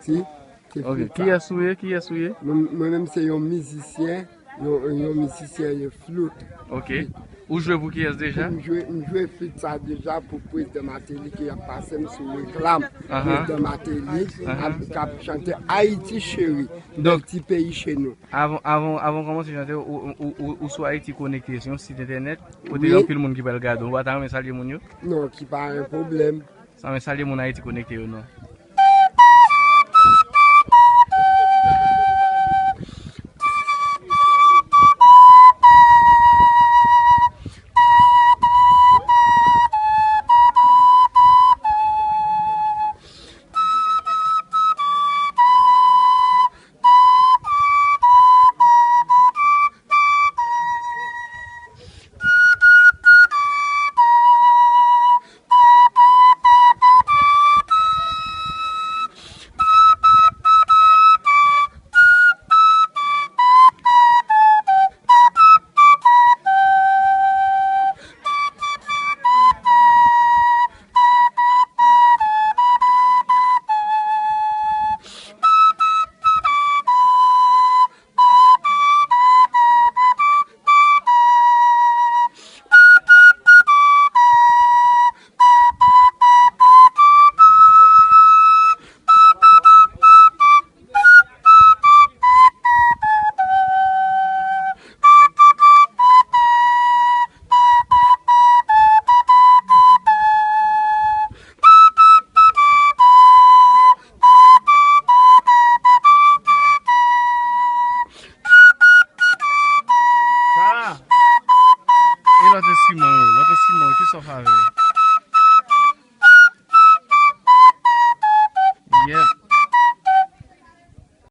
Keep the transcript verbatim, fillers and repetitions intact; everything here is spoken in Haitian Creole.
Si, se Ok, flit sa. Kiyès ou ye? Kiyès ou ye? Mwen mwen menm se yon mizisyen, yon, yon mizisyen, yon flout. Ok. Ou jwe pou kiyès deja? M jwe, m jwe flit sa deja pou prezidan Martelly ki ap pase m sou reklam. Aha. Prezidan Martelly Aha. ap, k ap chante Ayiti cheri, bèl ti peyi che nou. Avan avan avan kòmanse chante, ou, ou, ou, ou sou Ayiti Konekte, se yon sit entènèt kote Wi. Anpil moun ki pral gade. Ou pa ta renmen salye moun yo? Non, ki pa yon pwoblèm. Sa men salye moun Ayiti Konekte yo non.